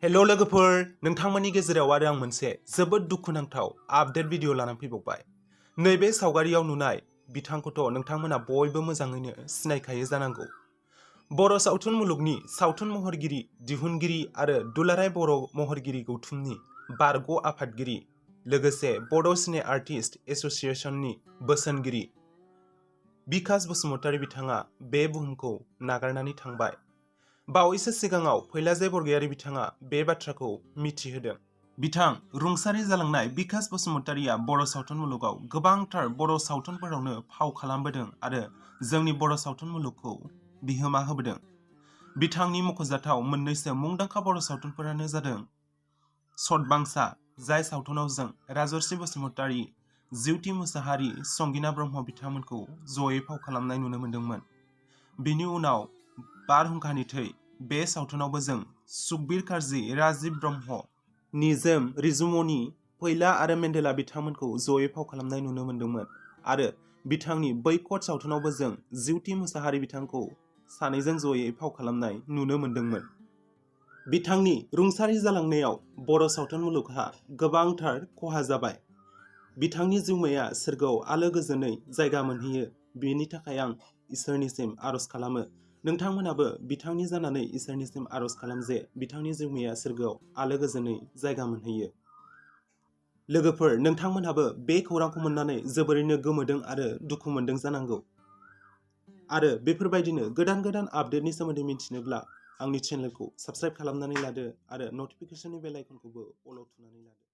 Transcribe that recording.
हेल' लोगोफोर, नोंथांमोननि गेजेराव आरो आं मोनसे जोबोद दुखुनांथाव आपडेट भिडिअ लानानै फैबावबाय। नैबे सावगारियाव नुनाय बिथांखौथ' नोंथांमोना बयबो मोजाङैनो सिनायखायो जानांगौ। बर' सावथुन मुलुगनि सावथुन महरगिरि, दिहुनगिरि आरो दुलाराय बर' महरगिरि गौथुमनि बारग' आफादगिरि, लोगोसे बड' सिने आर्टिस्ट एस'सिएशननि बोसोनगिरि बिकाश बसुमतारी बिथाङा बे बुहुमखौ नागारनानै थांबाय। बावैसो सिगाङाव फैलाजे बरगयारी बिथाङा बे बाथ्राखौ मिथिहोदों। बिथां रुंसारि जालांनाय बिकाश बसुमतारीया बर' सावथुन मुलुगाव गोबांथार बर' सावथुनफोरावनो फाव खालामबोदों आरो जोंनि बर' सावथुन मुलुगखौ बिहोमा होबोदों। बिथांनि मख'जाथाव मोन्नैसो मुंदांखा बर' सावथुनफोरानो जादों सतबांसा, जाय सावथुनाव जों राजर्षि बसुमतारी, जिउथि मुसाहारि, संगिना ब्रह्म बिथांमोनखौ जयै फाव खालामनाय नुनो मोन्दोंमोन। बिनि उनाव बारहुंखानि थै, बे सावथुनावबो जों सुखबीर कार्जी, राजीव ब्रह्म, निजोम रिजुमनि, फैला आरो मेन्डेला बिथांमोनखौ जयै फाव खालामनाय नुनो मोन्दोंमोन आरो बिथांनि बैकट सावथुनावबो जों जिउथि मुसाहारि बिथांखौ सानैजों जयै फाव खालामनाय नुनो मोन्दोंमोन। बिथांनि रुंसारि जालांनायाव बर' सावथुन मुलुगहा गोबांथार खहा जाबाय। बिथांनि जिउमाया सोरगोआव आलो गोजोनै जायगा मोनहैयो, बेनि थाखाय आं इसोरनिसिम आर'ज खालामो। नोंथांमोनाबो बिथांनि जानानै इसोरनिसिम आर'ज खालाम जे बिथांनि जिउमाया सोरगोआव आलो गोजोनै जायगा मोनहैयो। लोगोफोर, नोंथांमोनहाबो बे खौरांखौ मोननानै जोबोरैनो गोमोदों आरो दुखु मोनदों जानांगौ। आरो बेफोरबायदिनो गोदान गोदान आपडेटनि सोमोन्दै मिथिनोब्ला आंनि चेनेलखौ साबस्क्राइब खालामनानै लादो आरो नटिफिकेसननि बेल आइकनखौबो अलाव थुनानै लादो।